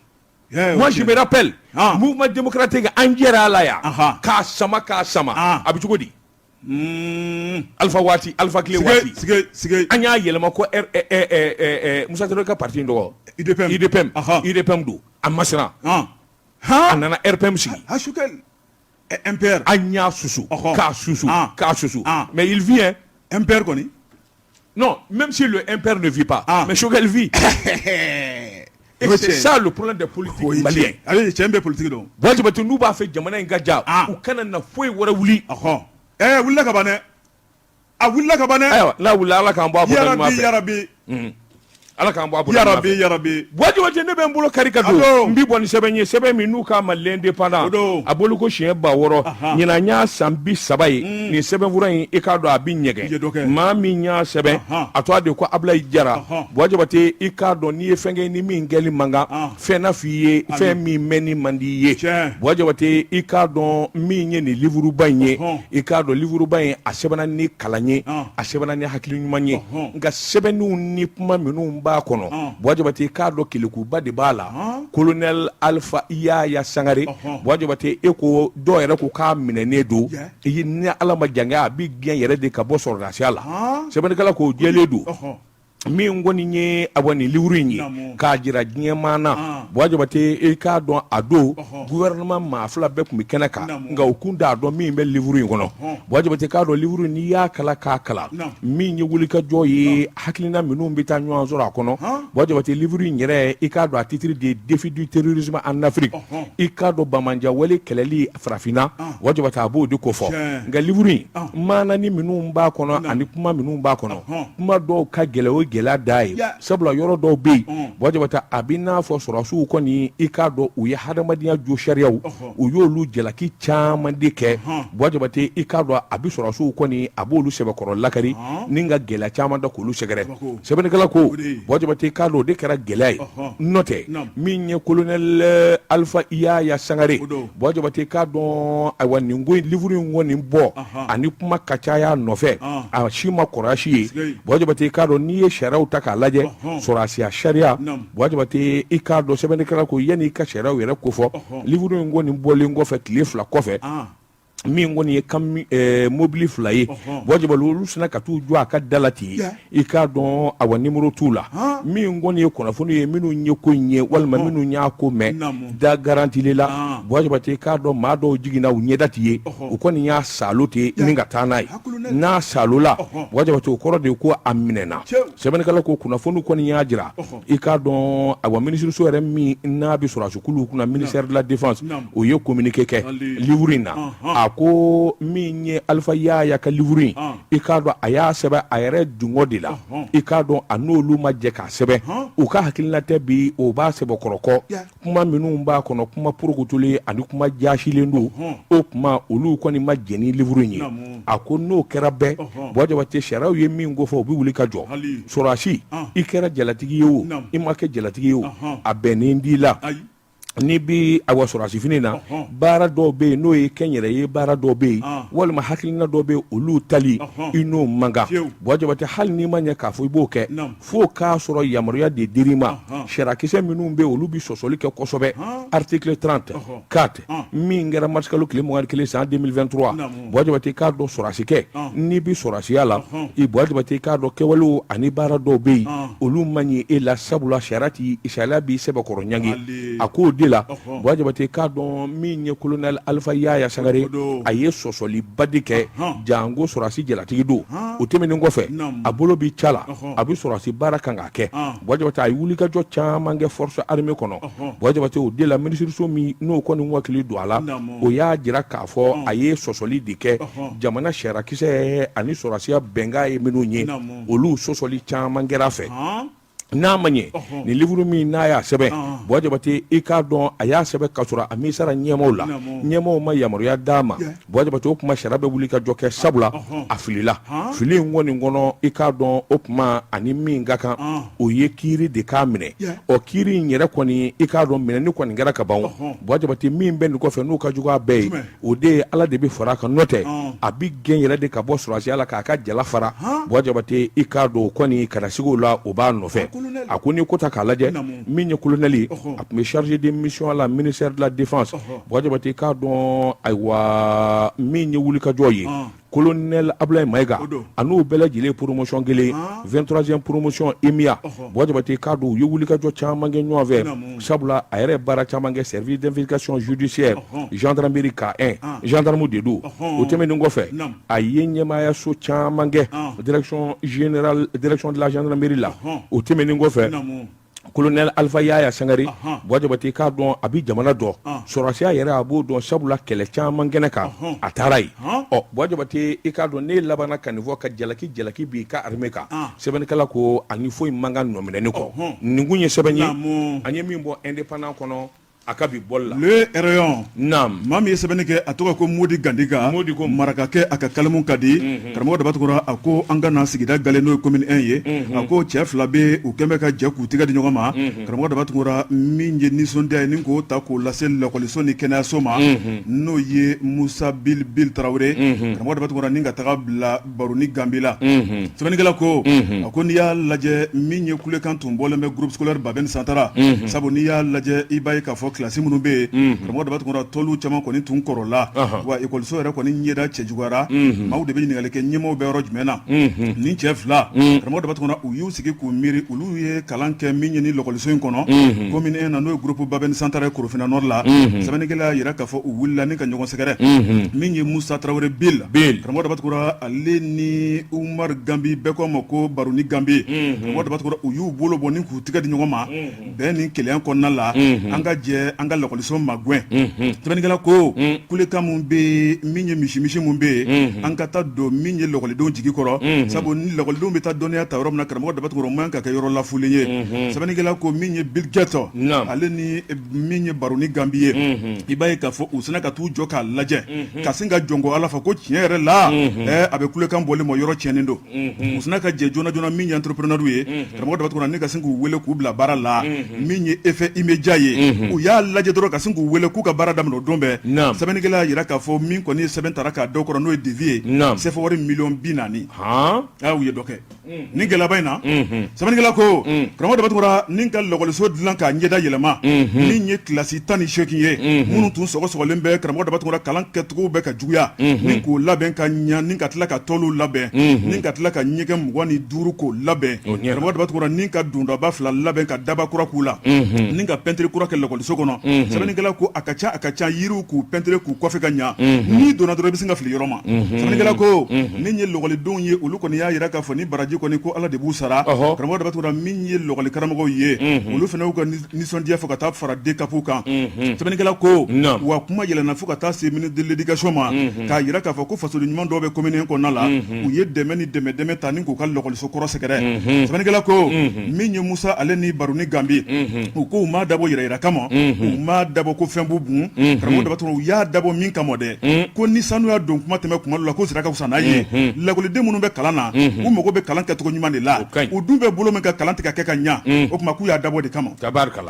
Moi, je me rappelle, mouvement démocratique, an jɛra a la yan k'a sama k'a sama, a bɛ cogo di? Alpha waati, Alpha tile waati. Sige sige. An y'a yɛlɛma ko Musa Tarawele ka parti in tɔgɔ. UDPM. UDPM. UDPM don, a ma siran. A nana RPM sigi. Choguel MPR. An y'a susu k'a susu k'a susu, mais il vit hein. MPR kɔni. Non, même si le MPR ne vit pas, mais Choguel vit. Et c'est ça le problème des politiques maliens. Ayi, cɛ bɛ politique dɔn. Buwa Jabate, n'u b'a fɛ jamana in ka diya, u kana na foyi wɛrɛ wuli. Ɔhɔn, wulila ka ban dɛ, a wulila ka ban dɛ. Ayiwa, n'a wulila, Ala k'an bɔ a bɔda ɲuman fɛ. Yarabi, yarabi. Ala k'an bɔ a bɔda ɲuman fɛ. Yarabi, yarabi. Buwa Jabate, ne bɛ n bolo kari ka don, n bi bɔ ni sɛbɛn ye, sɛbɛn min n'u k'a ma L'Indépendant, a bolo ko siɲɛ 6000, ɲinan y'a san 30 ye. Nin sɛbɛnfura in, i k'a dɔn a bɛ ɲɛgɛn. Maa min y'a sɛbɛn, a tɔgɔ de ko Abulayi Jara. Buwa Jabate, i k'a dɔn n'i ye fɛn kɛ ni min kɛli man kan, fɛn na f'i ye fɛn min mɛnni man di i ye. Buwa Jabate, i k'a dɔn min ye nin livuruba in ye, i k'a dɔn livuruba in a sɛbɛnna ni kalan ye, a sɛbɛnna ni hakili ɲuman ye, nka sɛbɛnniw ni kuma minnu b'a kɔnɔ, Buwa Jabate, i k'a dɔn kelekuba de b'a la. Colonel Alpha Yaya Sangare, Buwa Jabate, e ko dɔw yɛrɛ ko k'a minɛnen don, ni Ala ma jan kɛ, a bɛ gɛn yɛrɛ de ka bɔ sɔrɔdasiya la. Sɛbɛnnikɛla k'o jɛlen don. Min kɔni ye awa nin livre in ye k'a jira diɲɛmaa na, Buwa Jabate, i k'a dɔn a don gouvernement maa fila bɛɛ tun bɛ kɛnɛ kan, nka u kun t'a dɔn min bɛ livre in kɔnɔ. Buwa Jabate, k'a dɔn livre, n'i y'a kalan k'a kalan, min ye wulikajɔ ye, hakilina minnu bɛ taa ɲɔgɔn sɔrɔ a kɔnɔ. Buwa Jabate, livre in yɛrɛ, i k'a dɔn a titre de défi du terrorisme en Afrique, i k'a dɔn banbaanciwale kɛlɛli farafinna, Buwa Jabate, a b'o de kofɔ. Nka livre in, maanani minnu b'a kɔnɔ ani kuma minnu b'a kɔnɔ, kuma dɔw ka gɛlɛn, o gɛlɛya da ye, sabula yɔrɔ dɔw bɛ yen, Buwa Jabate, a bɛ n'a fɔ sɔrɔdasiw kɔni, i k'a dɔn u ye hadamadenya jo sariyaw, u y'olu jalaki caman de kɛ. Buwa Jabate, i k'a dɔn a bɛ sɔrɔdasiw kɔni, a b'olu sɛbɛkɔrɔ lakari ni ka gɛlɛya caman da k'olu sɛgɛrɛ. Sɛbɛnnikɛla ko, Buwa Jabate, i k'a dɔn o de kɛra gɛlɛya ye. N'o tɛ, min ye colonel Alpha Yaya Sangare, Buwa Jabate, i k'a dɔn ayiwa nin ko livre in kɔni bɔ ani kuma ka caya nɔfɛ, a si ma kɔrɔya si ye. Buwa Jabate, i k'a dɔn n'i ye sariyaw ta k'a lajɛ, sɔrɔdasiya sariya, Buwa Jabate, i k'a dɔn sɛbɛnnikɛla ko yanni i ka sariyaw yɛrɛ kofɔ, livre in kɔni bɔlen kɔfɛ, tile 2 kɔfɛ, min kɔni ye mobili 2 ye, Buwa Jabate, olu sinna ka t'u jɔ a ka da la ten. I k'a dɔn awa nimoro t'u la. Min kɔni ye kunnafoni ye, minnu ye ko in ye walima minnu y'a ko mɛn da garantili la, Buwa Jabate, i k'a dɔn maa dɔw jiginna u ɲɛda ti ye, u kɔni y'a saalo ten ni ka taa n'a ye. N'a saalola, Buwa Jabate, o kɔrɔ de ye ko a minɛna. Sɛbɛnnikɛla ko kunnafoni kɔni y'a jira, i k'a dɔn awa minisiriso yɛrɛ min n'a bɛ sɔrɔdasikuluw kunna, ministère de la défense, o ye communiqué kɛ livre in na. A ko min ye Alpha Yaya ka livre in, i k'a dɔn a y'a sɛbɛn a yɛrɛ dungɔ de la, i k'a dɔn a n'olu ma jɛ k'a sɛbɛn, u ka hakilina tɛ bi, o b'a sɛbɛkɔrɔ kɔ. Kuma minnu b'a kɔnɔ, kuma porokotolen ani kuma jaasilen don, o kuma olu kɔni ma jɛn ni livre in ye. A ko n'o kɛra bɛɛ, Buwa Jabate, sariyaw ye min ko fɔ, u bɛ wuli ka jɔ. Sɔrɔdasi, i kɛra jalatigi ye o, i ma kɛ jalatigi ye o, a bɛnnen t'i la n'i bɛ awa sɔrɔdasi fini na. Baara dɔw bɛ yen n'o ye kɛnyɛrɛye baara dɔw bɛ yen, walima hakilina dɔw bɛ yen, olu tali i n'o man kan. Buwa Jabate, hali n'i ma ɲɛ k'a fɔ i b'o kɛ, fo k'a sɔrɔ yamaruya de dir'i ma. Sariyakisɛ minnu bɛ olu bɛ sɔsɔli kɛ kosɛbɛ, article 34 min kɛra marisikalo tile 21 san 2023. Buwa Jabate, i k'a dɔn sɔrɔdasikɛ, n'i bɛ sɔrɔdasiya la, i Buwa Jabate, i k'a dɔn kɛwalew ani baara dɔw bɛ yen, olu man ɲi e la, sabula sariya b'i sɛbɛkɔrɔ ɲangi. A k'o de la, Buwa Jabate, i k'a dɔn min ye colonel Alpha Yaya Sangare, a ye sɔsɔliba de kɛ, janko sɔrɔdasi jalatigi don. O tɛmɛnen kɔfɛ, a bolo bɛ ca la, a bɛ sɔrɔdasi baara kan k'a kɛ. Buwa Jabate, a ye wulikajɔ caman kɛ force armée kɔnɔ. Buwa Jabate, o de la minisiriso min n'o kɔni wakili don a la, o y'a jira k'a fɔ a ye sɔsɔli de kɛ jamana sariyakisɛ ani sɔrɔdasiya bɛnkan ye minnu ye, olu sɔsɔli caman kɛra a fɛ. N'a ma ɲɛ, nin livre min n'a y'a sɛbɛn, Buwa Jabate, i k'a dɔn a y'a sɛbɛn ka sɔrɔ a m'i sara ɲɛmaaw la, ɲɛmaaw ma yamaruya d'a ma. Buwa Jabate, o tuma sariya bɛ wuli ka jɔ kɛ, sabula a filila. Fili in kɔni kɔnɔ, i k'a dɔn o tuma ani min ka kan, o ye kiiri de k'a minɛ. Ɔ kiiri in yɛrɛ kɔni, i k'a dɔn minɛni kɔni kɛra ka ban. Buwa Jabate, min bɛ nin kɔfɛ n'o ka jugu a bɛɛ ye, o de ye Ala de bɛ fara a kan, n'o tɛ a bɛ gɛn yɛrɛ de ka bɔ sɔrɔdasiya la k'a ka jala fara. Buwa Jabate, i k'a dɔn o kɔni kana sigi o la, o b'a nɔfɛ. A ko n'i ko ta k'a lajɛ, min ye colonel ye, a tun bɛ chargé de mission la ministère de la défense. Buwa Jabate, i k'a dɔn ayiwa min ye wulikajɔ ye, Colonel Abulayi Mayiga a n'u bɛɛ lajɛlen promotion kelen 23e promotion EMIA Buwa Jabate k'a dɔn u ye wulikajɔ caman kɛ ɲɔgɔn fɛ sabula a yɛrɛ baara caman kɛ service d'investigation judiciaire gendarmerie K1 gendarme de don o tɛmɛnen kɔfɛ a ye ɲɛmaayaso caman kɛ direction générale direction de la gendarmerie la o tɛmɛnen kɔfɛ Colonel Alpha Yaya Sangare Buwa Jabate k'a dɔn a bɛ jamana dɔn sɔrɔdasiya yɛrɛ a b'o dɔn sabula kɛlɛ caman kɛnɛ kan a taara yen ɔ Buwa Jabate i k'a dɔn ne labanna ka nin fɔ ka jalaki jalaki bin i ka armée kan sɛbɛnnikɛla ko ani foyi man kan nɔminɛni kɔ nin kun ye sɛbɛn ye an ye min bɔ Indépendant kɔnɔ a ka bi bɔli la Le Rayon naam maa min ye sɛbɛnni kɛ a tɔgɔ ko Modi Gandiga Modi ko marakakɛ a ka kalimu ka di karamɔgɔ Daba Tunkara a ko an ka na sigida gale n'o ye commune 1 ye a ko cɛ fila bɛ u kɛn bɛ ka jɛ k'u tɛgɛ di ɲɔgɔn ma karamɔgɔ Daba Tunkara min ye nisɔndiya ye ni k'o ta k'o lase lakɔliso ni kɛnɛyaso ma n'o ye Musa Bil Bil Tarawele karamɔgɔ Daba Tunkara ni ka taga bila Baroni Ganbi la sɛbɛnnikɛla ko a ko n'i y'a lajɛ min ye kulekan tun bɔlen bɛ groupe scolaire Babɛn Santara sabu n'i y'a lajɛ i b'a ye k'a fɔ kilasi minnu bɛ yen karamɔgɔ Daba Tunkara tɔliw caman kɔni tun kɔrɔla wa ekɔliso yɛrɛ kɔni ɲɛda cɛjuguyara maaw de bɛ ɲininkali kɛ ɲɛmaaw bɛ yɔrɔ jumɛn na nin cɛ fila karamɔgɔ Daba Tunkara u y'u sigi k'u miiri olu ye kalan kɛ min ye ni lakɔliso in kɔnɔ commune 1 na n'o ye groupe Babɛn Santara ye Korofina Nord la sɛbɛnnikɛla y'a jira k'a fɔ u wulila ni ka ɲɔgɔn sɛgɛrɛ min ye Musa Tarawele Bil karamɔgɔ Daba Tunkara ale ni Umaru Ganbi bɛɛ k'a ma ko Baroni Ganbi karamɔgɔ Daba Tunkara u y'u bolo bɔ ni k'u tɛgɛ di ɲɔgɔn ma bɛn ni kelenya kɔnɔna la an ka jɛ an ka lakɔliso magɛn sɛbɛnnikɛla ko kulekan min bɛ yen min ye misimisi min bɛ yen an ka taa don min ye lakɔlidenw jigi kɔrɔ sabu ni lakɔlidenw bɛ taa dɔnniya ta yɔrɔ min na karamɔgɔ Daba Tunkara o man ka kɛ yɔrɔ lafulen ye sɛbɛnnikɛla ko min ye Bill Gates ale ni min ye Baroni Ganbi ye i b'a ye k'a fɔ u sina ka t'u jɔ k'a lajɛ ka sin ka jɔn ko Ala fɔ ko tiɲɛ yɛrɛ la a bɛ kulekan bɔli ma yɔrɔ tiɲɛnen don u sina ka jɛ joona joona min ye entrepreneur ye karamɔgɔ Daba Tunkara ni ka sin k'u wele k'u bila baara la min ye effet immédiat ye u y'a lajɛ dɔrɔn ka sin k'u wele k'u ka baara daminɛ o don bɛɛ sɛbɛnnikɛla y'a jira k'a fɔ min kɔni ye sɛbɛn tara k'a da u kɔrɔ n'o ye devis ye CFA wari miliyɔn 40 u ye dɔ kɛ Nin gɛlɛyaba in na sɛbɛnnikɛla ko karamɔgɔ Daba Tunkara ni ka lakɔliso dilan k'a ɲɛda yɛlɛma min ye kilasi 18 ye minnu tun sɔgɔsɔgɔlen bɛ karamɔgɔ Daba Tunkara kalan kɛcogo bɛ ka juguya ni k'o labɛn ka ɲa ni ka tila ka tɔliw labɛn ni ka tila ka ɲɛgɛn 25 k'o labɛn karamɔgɔ Daba Tunkara ni ka dondaba fila labɛn ka daba kura k'u la ni ka pɛntiri kura kɛ lakɔliso kɔnɔ sɛbɛnnikɛla ko a ka ca a ka ca yiriw k'u pɛntiri k'u kɔfɛ ka ɲa n'i donna dɔrɔn i bɛ sin ka fili yɔrɔ ma sɛbɛnnikɛla ko min ye lakɔlidenw ye olu kɔni y'a jira k'a fɔ ni baraji kɔni ko Ala de b'u sara karamɔgɔ Daba Tunkara min ye lakɔli karamɔgɔw ye olu fana y'u ka nisɔndiya fo ka taa fara DCAP kan sɛbɛnnikɛla ko wa kuma yɛlɛnna fo ka taa se ministre de l'éducation ma k'a jira k'a fɔ ko fasoden ɲuman dɔw bɛ commune kɔnɔna la u ye dɛmɛ ni dɛmɛ dɛmɛ ta ni k'u ka lakɔliso kɔrɔ sɛgɛrɛ sɛbɛnnikɛla ko min ye Musa ale ni Baroni Ganbi u ko u m'a dabɔ yɛrɛyira kama u m'a dabɔ ko fɛn b'u bun karamɔgɔ Daba Tunkara u y'a dabɔ min kama dɛ ko ni sanuya don kuma tɛmɛ kuma dɔ la ko sira ka fisa n'a ye lakɔliden minnu bɛ kalan na u mago bɛ kalan kɛcogo ɲuman de la u dun bɛ bolo min kan kalan tɛ ka kɛ ka ɲa o tuma k'u y'a dabɔ de kama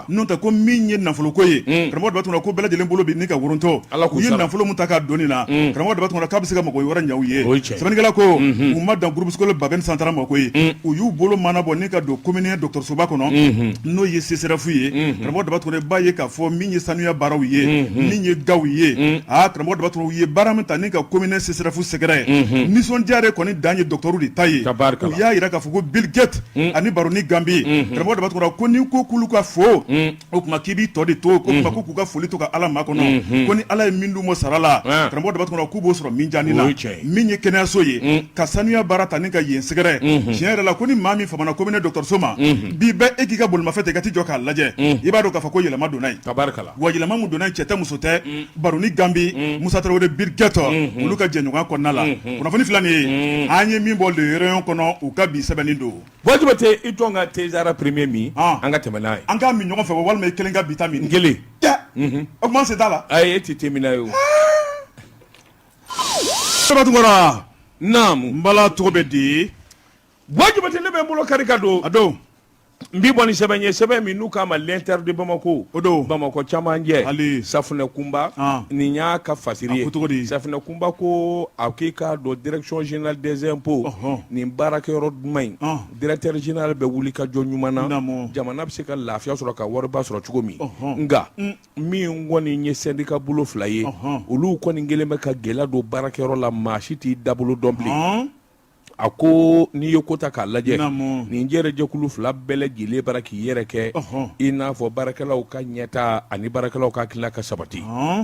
n'o tɛ ko min ye nafoloko ye karamɔgɔ Daba Tunkara ko bɛɛ lajɛlen bolo bɛ ni ka worontɔ u ye nafolo min ta k'a don nin na karamɔgɔ Daba Tunkara k'a bɛ se ka mago wɛrɛ ɲɛ u ye sɛbɛnnikɛla ko u ma dan groupe scolaire Babɛn Santara ma koyi u y'u bolo mana bɔ ni ka don commune 1 dɔgɔtɔrɔsoba kɔnɔ n'o ye CSRéf ye karamɔgɔ Daba Tunkara b'a ye k'a fɔ min ye sanuya baaraw ye min ye gaw ye aa karamɔgɔ Daba Tunkara u ye baara min ta ni ka commune 1 CSRéf sɛgɛrɛ nisɔndiya yɛrɛ kɔni dan ye dɔgɔtɔrɔw de ta ye u y'a jira k'a fɔ ko Bill Gates ani Baroni Ganbi karamɔgɔ Daba Tunkara ko n'i ko k'olu ka fo o tuma k'i b'i tɔ de to o tuma ko k'u ka foli to ka Ala makɔnɔ ko ni Ala ye min d'u ma sara la karamɔgɔ Daba Tunkara k'u b'o sɔrɔ min jani na min ye kɛnɛyaso ye ka sanuya baara ta ni ka yen sɛgɛrɛ tiɲɛ yɛrɛ la ko ni maa min famana commune 1 dɔgɔtɔrɔso ma bi bɛɛ e k'i ka bolimafɛn ta i ka t'i jɔ k'a lajɛ i b'a dɔn k'a fɔ ko yɛlɛma donna yen wa yɛlɛma min donna yen cɛ tɛ muso tɛ Baroni Ganbi Musa Tarawele Bill Gates olu ka jɛɲɔgɔnya kɔnɔna la kunnafoni filɛ nin ye an ye min bɔ Le Rayon kɔnɔ u ka bi sɛbɛnni don. Buwa Jabate i jɔn ka thé Zara premier min an ka tɛmɛ n'a ye an k'a min ɲɔgɔn fɛ walima i kelen ka bi ta min n kelen o tuma sen t'a la ayi e tɛ thé minna ye o Daba Tunkara naamu n bala tɔgɔ bɛ di Buwa Jabate ne bɛ n bolo kari ka don a don. N bɛ bɔ ni sɛbɛn ye, sɛbɛn min n'u k'a ma L'Inter de Bamako, o don Bamakɔ camancɛ, hali Safunɛ Kunba, nin y'a ka fasiri ye. Cogo di? Safunɛ Kunba ko a k'i k'a dɔn, Direction générale des impôts, nin baarakɛyɔrɔ duman in, directeur général bɛ wuli ka jɔ ɲuman na, jamana bɛ se ka lafiya sɔrɔ ka wariba sɔrɔ cogo min. Nka min kɔni ye syndicat bolo fila ye, olu kɔni kɛlen bɛ ka gɛlɛya don baarakɛyɔrɔ la, maa si t'i dabolo dɔn bilen. A ko n'i ye ko ta k'a lajɛ, nin jɛrɛjɛkulu fila bɛɛ lajɛlen bara k'i yɛrɛ kɛ i n'a fɔ baarakɛlaw ka ɲɛtaa ani baarakɛlaw ka hakilila ka sabati.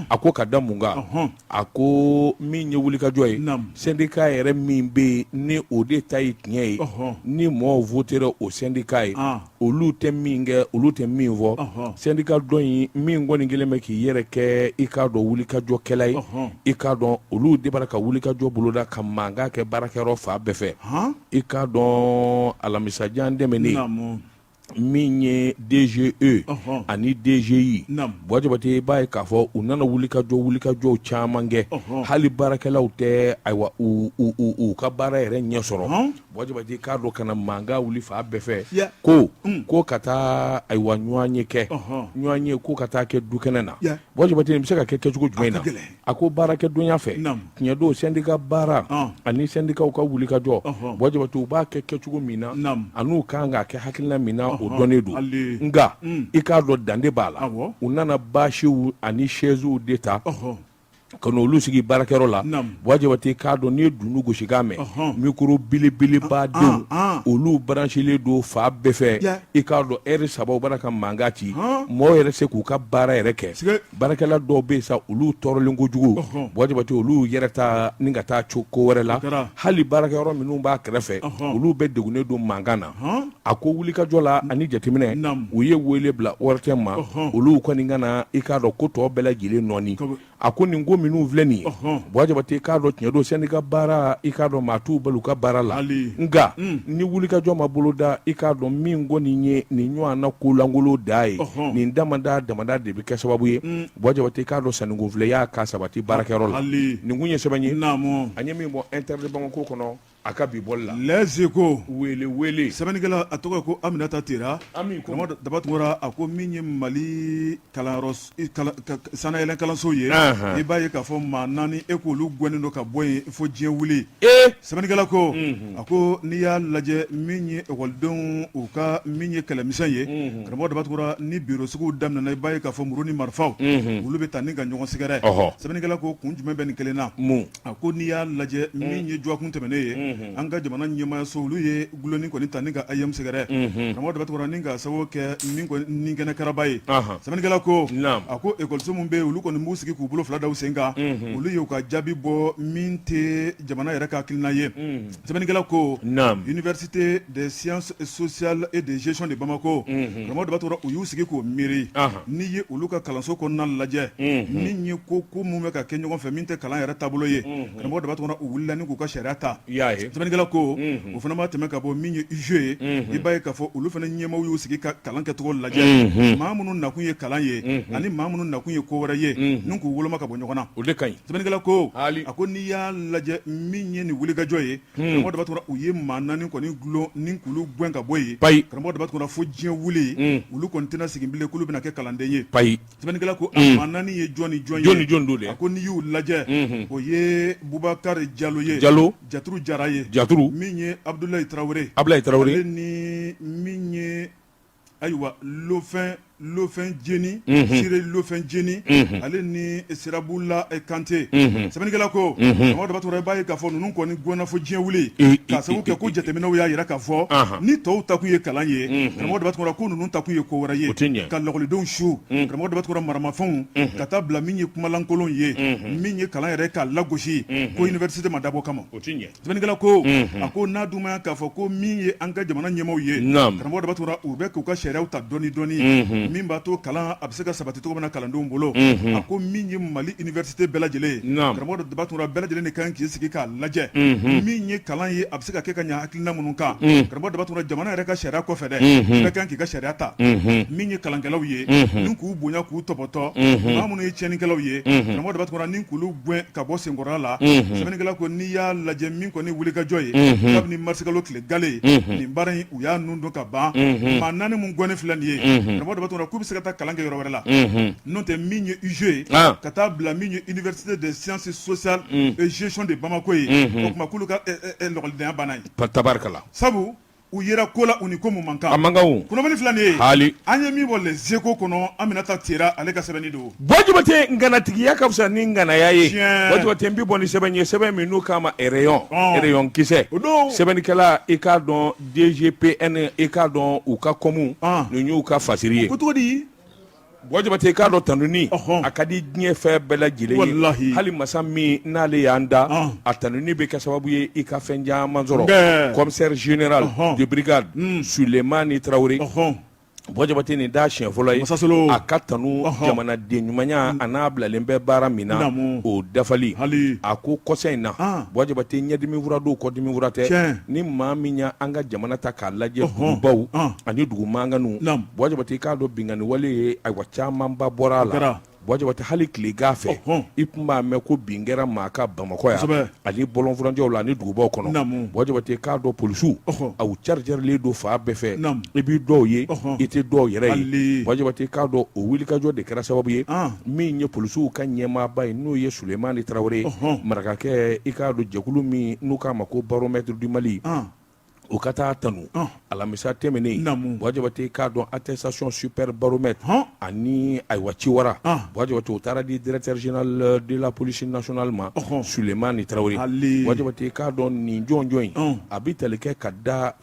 A ko ka da mun kan? A ko min ye wulikajɔ ye, syndicat yɛrɛ min bɛ yen ni o de ta ye tiɲɛ ye, ni mɔgɔw votera o syndicat ye, olu tɛ min kɛ, olu tɛ min fɔ. Syndicat dɔ in min kɔni kɛlen bɛ k'i yɛrɛ kɛ i k'a dɔn wulikajɔkɛla ye, i k'a dɔn olu de b'a ka wulikajɔ boloda ka mankan kɛ baarakɛyɔrɔ fan bɛɛ fɛ. I k'a dɔn alamisajan tɛmɛnen, min ye DGE ani DGI, Buwa Jabate, i b'a ye k'a fɔ u nana wulikajɔw caman kɛ, hali baarakɛlaw tɛ ayiwa u ka baara yɛrɛ ɲɛ sɔrɔ. Buwa Jabate, k'a dɔn ka na mankan wuli fan bɛɛ fɛ, ko ka taa ayiwa ɲɔgɔn ye kɛ ɲɔgɔn ye ko ka taa kɛ dukɛnɛ na. Buwa Jabate, nin bɛ se ka kɛ kɛcogo jumɛn na? A ko baarakɛdonya fɛ, tiɲɛ don, syndicat baara ani syndicatw ka wulikajɔ, Buwa Jabate, u b'a kɛ kɛcogo min na an'u kan k'a kɛ hakilina min na, o dɔnnen don. Nka i k'a dɔn dan de b'a la. U nana basiw ani chaisew de ta ka n'olu sigi baarakɛyɔrɔ la. Buwa Jabate, k'a dɔn n'i ye dunun gosikan mɛn, micro belebeleba denw, olu branchelen don fan bɛɛ fɛ. I k'a dɔn heure 3 u b'a ka mankan ci, mɔgɔw yɛrɛ se k'u ka baara yɛrɛ kɛ. Baarakɛla dɔw bɛ yen sa, olu tɔɔrɔlen kojugu, Buwa Jabate, olu yɛrɛ ta ni ka taa ko wɛrɛ la. Hali baarakɛyɔrɔ minnu b'a kɛrɛfɛ, olu bɛɛ degunnen don mankan na. A ko wulikajɔ la ani jateminɛ, u ye wele bila ORTM ma, olu kɔni ka na i k'a dɔn ko tɔ bɛɛ lajɛlen nɔɔni. A ko nin ko minnu filɛ nin ye, Buwa Jabate, k'a dɔn tiɲɛ don, syndicat baara, i k'a dɔn maa t'u bali u ka baara la, nka ni wulikajɔ ma boloda, i k'a dɔn min kɔni ye nin ɲɔgɔnna kolankolon da ye, nin damada damada de bɛ kɛ sababu ye, Buwa Jabate, k'a dɔn sannikonfilɛya ka sabati baarakɛyɔrɔ la. Nin kun ye sɛbɛn ye an ye min bɔ Inter de Bamako kɔnɔ a ka bi bɔli la. Les Échos wele wele. Sɛbɛnnikɛla a tɔgɔ ye ko Aminata Tera. Karamɔgɔ Daba Tunkara, a ko min ye Mali kalanyɔrɔ sannayɛlɛn kalanso ye, i b'a ye k'a fɔ maa 4 e k'olu gɛnnen don ka bɔ yen fo diɲɛ wuli. Sɛbɛnnikɛla ko, a ko n'i y'a lajɛ min ye ekɔlidenw u ka min ye kɛlɛmisɛn ye, karamɔgɔ Daba Tunkara, ni biro sigiw daminɛna, i b'a ye k'a fɔ muru ni marifaw, olu bɛ taa ni ka ɲɔgɔn sɛgɛrɛ. Sɛbɛnnikɛla ko kun jumɛn bɛ nin kelen na? A ko n'i y'a lajɛ min ye dɔgɔkun tɛmɛnen ye, an ka jamana ɲɛmaayaso olu ye gulonni kɔni ta ni ka AEEM sɛgɛrɛ, karamɔgɔ Daba Tunkara, ni ka sababu kɛ min ni kɛnɛ karaba ye. Sɛbɛnnikɛla ko, a ko ekɔliso min bɛ yen, olu kɔni b'u sigi k'u bolo fila da u sen kan, olu y'u ka jaabi bɔ min tɛ jamana yɛrɛ ka hakilina ye. Sɛbɛnnikɛla ko Université des sciences sociales et de gestion de Bamako, karamɔgɔ Daba Tunkara, u y'u sigi k'u miiri. N'i ye olu ka kalanso kɔnɔna lajɛ, min ye ko minnu bɛ ka kɛ ɲɔgɔn fɛ min tɛ kalan yɛrɛ taabolo ye, karamɔgɔ Daba Tunkara, u wulila ni k'u ka sariya ta. Sɛbɛnnikɛla ko o fana ma tɛmɛ ka bɔ min ye IUG ye, i b'a ye k'a fɔ olu fana ɲɛmaaw y'u sigi ka kalan kɛcogo lajɛ, maa minnu nakun ye kalan ye ani maa minnu nakun ye ko wɛrɛ ye, ni k'u woloma ka bɔ ɲɔgɔn na. O de ka ɲi. Sɛbɛnnikɛla ko, a ko n'i y'a lajɛ min ye nin wulikajɔ ye, karamɔgɔ Daba Tunkara, u ye maa 4 kɔni dulon ni k'olu gɛn ka bɔ yen. Payi. Karamɔgɔ Daba Tunkara, fo diɲɛ wuli, olu kɔni tɛna segin bilen k'olu bɛna kɛ kalanden ye. Payi. Sɛbɛnnikɛla ko a maa 4 ye jɔn ni jɔn ye? Jɔn ni jɔn don dɛ? A ko n'i y'u lajɛ, o ye Bubakari Jalo ye. Jalo. Jaturu Jara ye. Jaturu. Min ye Abudulayi Tarawele. Abudulayi Tarawele. Ale ni min ye ayiwa lofɛn jeni sire lofɛn jeni, ale ni Sirabula Kante. Sɛbɛnnikɛla ko, karamɔgɔ Daba Tunkara, i b'a ye k'a fɔ ninnu kɔni gɛnna fo diɲɛ wuli, k'a sababu kɛ ko jateminɛw y'a jira k'a fɔ ni tɔw ta kun ye kalan ye, karamɔgɔ Daba Tunkara, ko ninnu ta kun ye ko wɛrɛ ye, ka lakɔlidenw su, karamɔgɔ Daba Tunkara, maramafɛnw ka taa bila min ye kumalankolon ye, min ye kalan yɛrɛ k'a lagosi, ko université ma dabɔ kama. Sɛbɛnnikɛla ko, a ko n'a dun ma k'a fɔ ko min ye an ka jamana ɲɛmaaw ye, karamɔgɔ Daba Tunkara, u bɛ k'u ka sariyaw ta dɔɔni dɔɔni. Min b'a to kalan a bɛ se ka sabati cogo min na kalandenw bolo. A ko min ye Mali université bɛɛ lajɛlen ye. Karamɔgɔ Daba Tunkara, bɛɛ lajɛlen de kan k'i sigi k'a lajɛ. Min ye kalan ye, a bɛ se ka kɛ ka ɲɛ hakilina minnu kan. Karamɔgɔ Daba Tunkara, jamana yɛrɛ ka sariya kɔfɛ dɛ, bɛɛ kan k'i ka sariya ta. Min ye kalankɛlaw ye, ni k'u bonya k'u tɔpɔtɔ, maa minnu ye tiɲɛnikɛlaw ye, karamɔgɔ Daba Tunkara, ni k'olu gɛn ka bɔ senkɔrɔla la. Sɛbɛnnikɛla ko n'i y'a lajɛ, min kɔni wulikajɔ ye kabini marisikalo tile gale, nin baara in u y'a nun don ka ban. Maa naani min gɛnnen filɛ nin ye, karamɔgɔ Daba Tunkara, k'u bɛ se ka taa kalan kɛ yɔrɔ wɛrɛ la, n'o tɛ min ye UG ye ka taa bila min ye Université des sciences sociales et gestion de Bamako ye, o tuma k'olu ka lakɔlidenya banna yen. Tabarikala. Sabu u yera ko la, u ni ko mun man kan. A man kan o. Kunnafoni filɛ nin ye. Haali. An ye min bɔ Les Échos kɔnɔ, Aminata Tera ale ka sɛbɛnni don. Buwa Jabate, nganatigiya ka fisa ni ŋanaya ye. Tiɲɛ. Buwa Jabate, n bɛ bɔ ni sɛbɛn ye, sɛbɛn min n'u k'a ma Rayon. Ɔn. Rayon kisɛ. O don. Sɛbɛnnikɛla, i k'a dɔn DGPN, i k'a dɔn u ka kɔmu. Ɔn. Nin y'u ka fasiri ye. Ko cogo di? Buwa Jabate, i k'a dɔn tanuni, Ɔhɔn. a ka di diɲɛ fɛn bɛɛ lajɛlen ye. Walahi. Hali masa min n'ale y'an da, Ɔn. a tanuni bɛ kɛ sababu ye i ka fɛn caman sɔrɔ. Nka. Commissaire général Ɔhɔn. de brigade Sulemani Tarawele. Ɔhɔn. Buwa Jabate, nin t'a siɲɛ fɔlɔ ye Masasolo. a ka tanu Ɔhɔn. jamanaden ɲumanya a n'a bilalen bɛ baara min na, Naamu. o dafali. Hali. A ko kɔsa in na, An. Buwa Jabate, ɲɛdimi fura don, kɔdimi fura tɛ. Tiɲɛ. Ni maa min y'an ka jamana ta k'a lajɛ, Ɔhɔn. dugubaw An. ani dugu mankanw, Naamu. Buwa Jabate, i k'a dɔn binkanni wale ye, ayiwa, camanba bɔra a la. Kɛra. Buwa Jabate, hali tilegan fɛ, Ɔhɔn. i tun b'a mɛn ko bin kɛra maa kan Bamakɔ yan Kosɛbɛ. ani bɔlɔnfurancɛw la ani dugubaw kɔnɔ. Naamu. Buwa Jabate, i k'a dɔn polisiw, Ɔhɔn. aw caricarilen don fan bɛɛ fɛ. Naamu. I bɛ dɔw ye, Ɔhɔn. i tɛ dɔw yɛrɛ ye. Hali. Buwa Jabate, i k'a dɔn o wulikajɔ de kɛra sababu ye, An. min ye polisiw ka ɲɛmaaba ye, n'o ye Sulemani Tarawele ye, Ɔhɔn. marakakɛ, i k'a dɔn jɛkulu min n'u k'a ma ko Baromètre du Mali, An. u ka taa tanu Ɔn. alamisa tɛmɛnen. Naamu. Buwa Jabate, i k'a dɔn attestation super baromètre Hɔn. ani ayiwa ciwara, Ɔn. Buwa Jabate, u taara di directeur général de la police nationale ma, Ɔhɔn. Sulemani Tarawele. Ali. Buwa Jabate, i k'a dɔn nin jɔnjɔn in, Ɔn. a bɛ tali kɛ ka da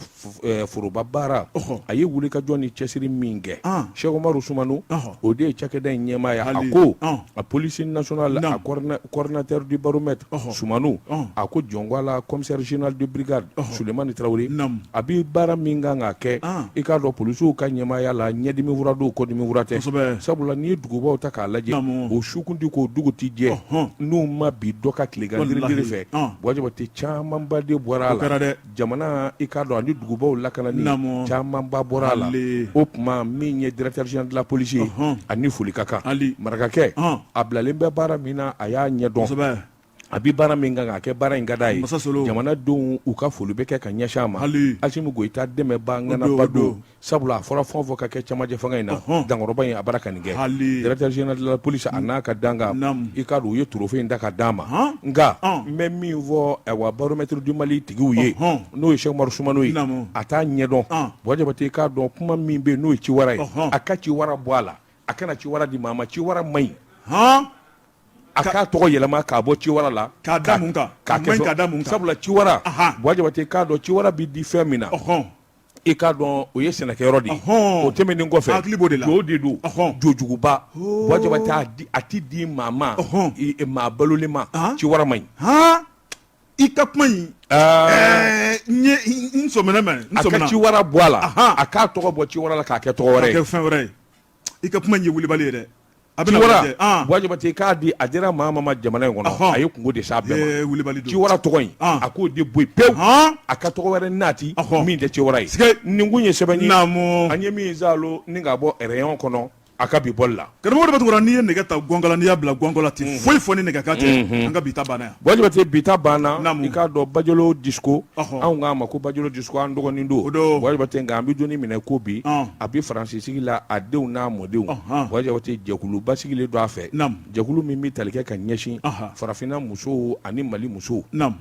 foroba baara, Ɔhɔn. a ye wulikajɔ ni cɛsiri min kɛ. Ɔn. Cheikh Umaru Sumanu, Ɔhɔn. o de ye cakɛda in ɲɛmaa ye. A Ali. ko Ɔn. a police nationale, Naamu. a coordinateur du baromètre Ɔhɔn. Sumanu, Ɔn. a ko jɔnko la commissaire général de brigade Sulemani Tarawele, Naamu. a bɛ baara min kan ka kɛ, An. i k'a dɔn polisiw ka ɲɛmaaya la, ɲɛdimi fura don, kɔdimi fura tɛ. Kosɛbɛ. Sabula n'i ye dugubaw ta k'a lajɛ, Naamu. o su kun tɛ ko dugu tɛ jɛ Ɔhɔn. n'u ma bin dɔ kan tilegan Walahi. girin fɛ. Ɔn. Buwa Jabate, camanba de bɔra a O la. kɛra dɛ. Jamana, i k'a dɔn ani dugubaw lakanani, Naamu. camanba bɔra a la. Ali. O tuma min ye directeur général de la police ye, Ɔhɔn. ani foli ka kan. Ali. Marakakɛ, Ɔn. a bilalen bɛ baara min na, a y'a ɲɛdɔn. Kosɛbɛ. A bɛ baara min kan k'a kɛ, baara in ka d'a ye. Masa Solo. Jamanadenw u ka foli bɛ kɛ ka ɲɛsin a ma. Hali. Asimi Goyita dɛmɛbaa O don, ŋanaba o don. don. Sabula a fɔra fɛn o fɛn ka kɛ cɛmancɛ fanga in na, Ɔhɔn. dankɔrɔba in a bara ka nin kɛ. Hali. Directeur général de la police a n'a ka dankan, Naamu. i k'a dɔn u ye trophée in ta ka d'a ma. Han. Nka Ɔn. n bɛ min fɔ ayiwa baromètre du Mali tigiw ye, Ɔhɔn. n'o ye Cheikh Umaru Sumano ye, Naamu. a t'a ɲɛdɔn. Ɔn. Buwa Jabate, i k'a dɔn kuma min bɛ yen n'o ye ciwara ye, Ɔhɔn. a ka ciwara bɔ a la, a kana ciwara di maa ma, ciwara man ɲi. Han. A k'a tɔgɔ yɛlɛma k'a bɔ ciwara la. K'a da mun kan? K'a A kɛ man ɲi fɛn- k'a da mun kan? Sabula ciwara, Ahan. Buwa Jabate, k'a dɔn ciwara bɛ di fɛn min na, Ɔhɔn. i k'a dɔn o ye sɛnɛkɛyɔrɔ de ye. Ɔhɔn. O tɛmɛnen kɔfɛ, Hakili b'o de la. jo de don, Ɔhɔn. jojuguba. Buwa Jabate, a ti di maa ma, Ɔhɔn. maa balolen ma. Han. Ciwara man ɲi. Han. I ka kuma in. Aa. N ye n sɔmina mɛ n A ka sɔmina. ciwara bɔ a la, Ahan. a k'a tɔgɔ bɔ ciwara la k'a kɛ tɔgɔ wɛrɛ K'a ye. kɛ fɛn wɛrɛ ye. I ka kuma in ye wulibali ye dɛ. A bɛna Ciwara, lajɛ. An. Buwa Jabate, k'a di a dira maa ma jamana in kɔnɔ, Ɔhɔn. a ye kungo de s'a bɛɛ Ee, ma. wulibali don. Ciwara tɔgɔ in, An. a k'o de bɔ yen pewu. Han. A ka tɔgɔ wɛrɛ nati Ɔhɔn. min tɛ ciwara ye. Sike. Nin kun ye sɛbɛn ye, Naamu. an ye min zalo ni k'a bɔ rayon kɔnɔ a ka bi bɔli la. Karamɔgɔ de bɛ tugura, n'i ye nɛgɛ ta gɔnkala, n'i y'a bila gɔnkala tɛ foyi fɔ ni nɛgɛ kan tɛ. An ka bi ta banna yan. Buwa Jabate, bi ta banna. Naamu. I k'a dɔn Bajolo Disco, Ɔhɔn. anw k'a ma ko Bajolo Disco, an dɔgɔnin don. O don. Buwa Jabate, nka an bɛ don min na ko bi, Ɔn. a bɛ Faransi sigi la, a denw n'a mɔdenw. Ɔhɔn. Buwa Jabate, jɛkuluba sigilen don a fɛ. Naamu. Jɛkulu min bɛ tali kɛ ka ɲɛsin Ɔhɔn. farafinna musow ani Mali musow. Naamu.